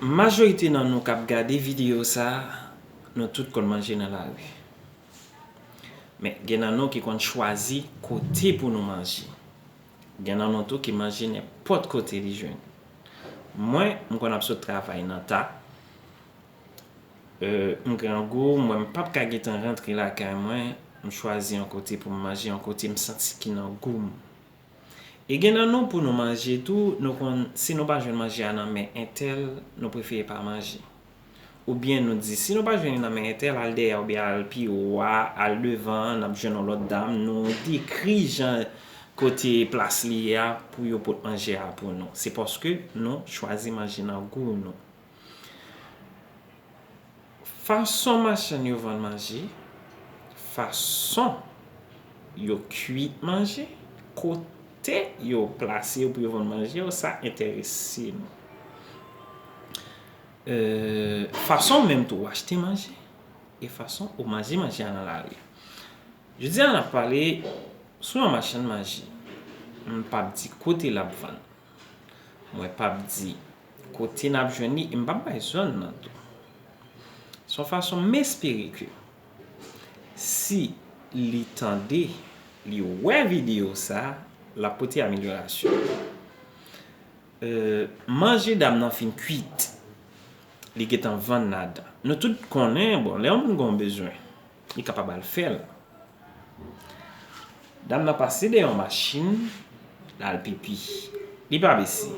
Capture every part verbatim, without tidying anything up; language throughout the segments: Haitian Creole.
Majorite nan nou k ap gade videyo sa a, nou tout konn manje nan lari. Men, gen nan nou ki konn chwazi kote pou nou manje. Gen nan nou tou ki manje nenpòt kote li jwenn. Mwen, m konn ap sot travay nan ta. Euh, m grangou, m wè m p ap ka gentan rantre lakay mwen, m chwazi yon kote pou m manje, yon kote m santi ki nan gou m. E gen nan nou, pou nou manje tou, nou konn, si nou pa jwenn manje a nan men entèl, nou prefere pa manje. Oubyen nou di, si nou pa jwenn li nan men entèl, al dèyè oubyen al pi wo a, al devan an, n ap jwenn yon lòt dam, nou dekri jan kote plas li ye a pou yo pot manje a pou nou. Se paske nou chwazi manje nan gou nou. Fason machann yo vann manje, fason yo kwit manje, kote yo plase yo pou yo vann manje yo, sa enterese nou. Euh, fason ou menm tou ou achte manje, e fason ou manje manje a nan lari. Jodi a, n ap pale sou yon machann manje. M p ap di kote l ap vann. Mwen p ap di kote n ap jwenn li, e m p ap bay zòn nan tou. Se yon fason m espere ke si li tande, li wè videyo sa, l ap pote amelyorasyon. Euh, manje dam nan fin kwit, li gentan vann ladan. Nou tout konnen, bon, lè yon moun gen yon bezwen, li kapab al fè l. Dam nan pase dèyè yon machin, l al pipi. Li pa bese.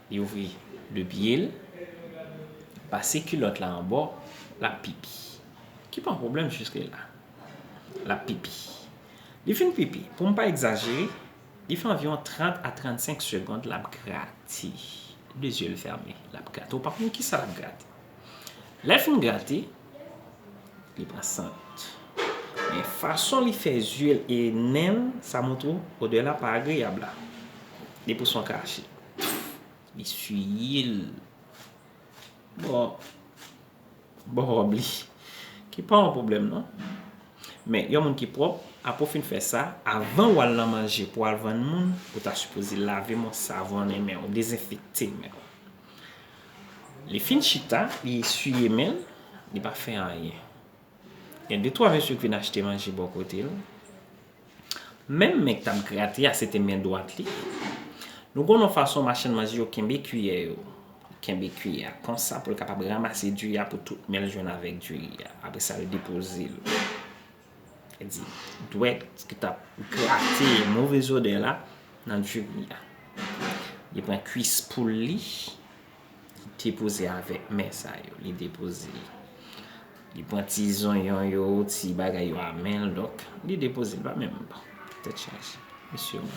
Li ouvri de pye l, pase kilòt la anbò, l ap pipi. Ki pa yon pwoblèm jiske la. L ap pipi. Li fin pipi, pou m pa egzajere, li fè anviwon trant a trannsenk segond l ap grate. De zye l fèmen, l ap grate. Ou pa konn kisa l ap grate. Lè l fin grate, li pran sant. Men fason li fè zye l e nen l, sa montre w odè la pa agreyab la. Li pouse yon krache. Li siye l. Bon, bon, li. Ki pa yon pwoblèm, non. Men, yon moun ki pwòp, apre w fin fè sa, avan w al nan manje pou w al vann moun, ou ta sipoze lave men w, savonnen men w, dezenfekte men w. Li fin chita, li eswiye men l, li pa fè anyen. Gen de twa mesye ki vin achte manje bò kote l. Menm men k t ap grate a, se te men dwat li. Nou konn yon fason machann manje yo kenbe kiyè yo. Kenbe kiyè a konsa pou l kapab ranmase diri a pou tout men l jwenn avèk diri a. Apre sa, l depoze l. Li di, dwèt ki t ap grate movez odè la nan diri a. Li pran kwis poul li, li depoze avèk men sa yo. Li depoze. Li pran ti zonyon yo, ti bagay yo a men l, donk, li depoze l pa menm. Bon, tèt chaje. Mesye, bon.